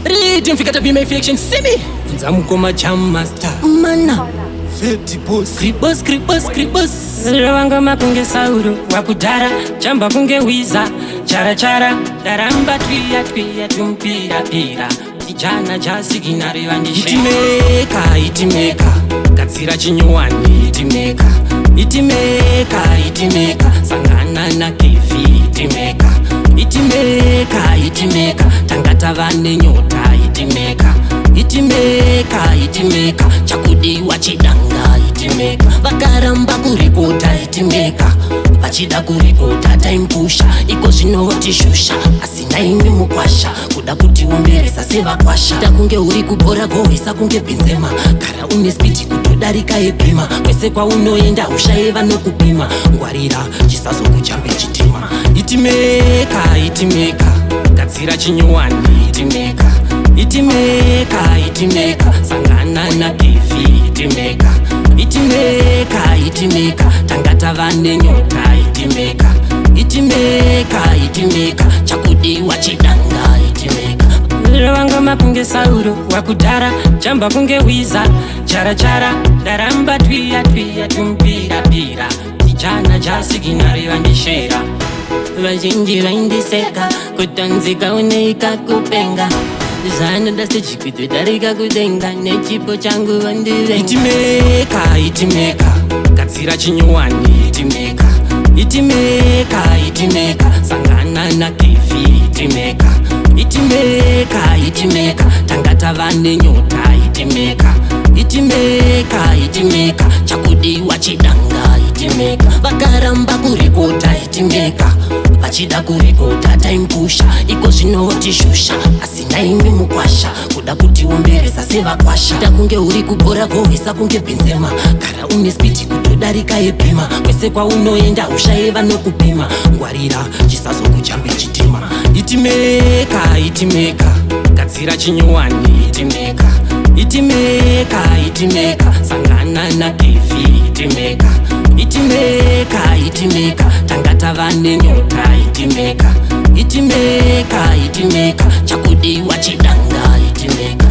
Rhythm fika to be my fiction. See me. Bvunza mukoma Jam Master. Mana. 30 boss. Kribos, kribos, kribos. Rovangoma kunge Sauro wakudhara, jamba kunge wiza, chara chara, daramba twiya twiya tumpira pira, kijana jasiginari vandishe. Itimeka, itimeka, gadzira chinyowani itimeka. Itimeka, itimeka, sangana na Kevi itimeka. Itimeka, itimeka, tanga tava nenyota itimeka. Itimeka, itimeka, chakudiwa chidanga itimeka. Vakaramba kurikota itimeka, vachida kurikota taimpusha iko zvinotishusha asina imi mukwasha kuda kutiomberesa sevakwasha ita kunge uri kubhora gohwesa kunge Benzema gara une spidi kutodarika yebhima kwese kwaunoenda ushaye vanokupima ngwarira chisazokujambe chitima itimeka itimeka gadzira chinyowani itimeka itimeka itimeka sangana naKevi itimeka itimeka itimeka tanga tava nenyota itimeka itimeka itimeka chakudiwa chidanga itimeka Rovangoma kunge Sauro wakudhara, jamba kunge wiza, chara chara, daramba twiya twiya tumpira pira, kijana jasiginari vandishera. Vazhinji vaindiseka kutanzika uneika kupenga zvanoda sechikutodarika kudenga nechipo changu vandivenga. Itimeka itimeka gadzira chinyowani itimeka itimeka itimeka sangana naKevi itimeka itimeka itimeka tanga tava nenyota itimeka itimeka itimeka chakudiwa chidanga itimeka vakaramba kurikota itimeka vachida kurikota taimpusha iko zvinotishusha asina imi mukwasha kuda kutiomberesa sevakwasha ita kunge uri kubhora gohwesa kunge Benzema gara une spidi kutodarika yebhima kwese kwaunoenda ushaye vanokupima ngwarira chisazokujambe chitima itimeka itimeka gadzira chinyowani itimeka itimeka itimeka sangana naKevi itimeka itimeka itimeka tanga tava nenyota itimeka itimeka itimeka chakudiwa chidanga itimeka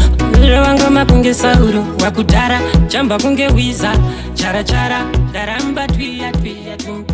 Rovangoma kunge Sauro wakudhara, jamba kunge wiza, chara chara, daramba twiya twiya tumpira.